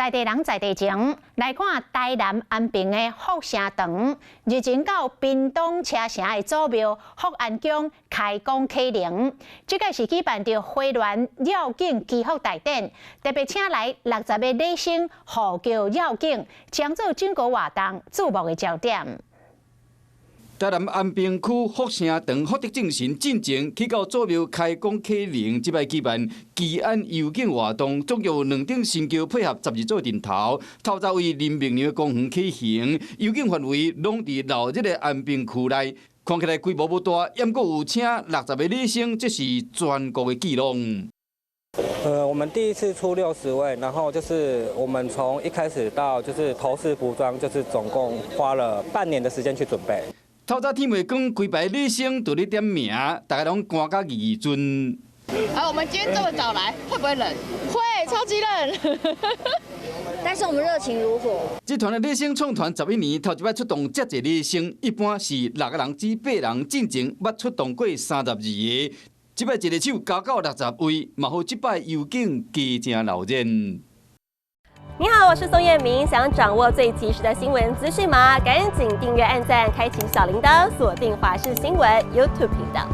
在地人在地情，來看台南安平的福城堂，日前到屏東車城的祖廟福安宮開講啟靈。這個是舉辦著花鸞繞境祈福大典，特別請來60個禮生護轎繞境，將做整個活動矚目的焦點。台南安平區福城堂福德正神進前去到祖廟開講啟靈，這擺舉辦祈安遊境活動，總共有兩頂神轎配合12組陣頭，透早為林默娘公園起行，遊境範圍攏佇鬧熱的安平區內，看起來規模無大，毋過有請60個禮生，這是全國的紀錄。我們第一次出60位，然後就是我們從一開始到就是頭飾服裝，就是總共花了半年的時間去準備。透早天未光，規排禮生就咧點名，大家攏寒甲意意陣。啊，我們今天這麼早來，會不會冷？會，超級冷。但是我們熱情如火。這團的禮生創團11年，頭一擺出動遮濟禮生，一般是六個人至八人，進前捌出動過32個，這擺一个手加到60位，嘛予這擺遊境加誠鬧熱。你好，我是宋燕明。想掌握最及時的新聞資訊嗎？趕緊訂閱、按讚、開啟小鈴鐺，鎖定華視新聞 YouTube 頻道。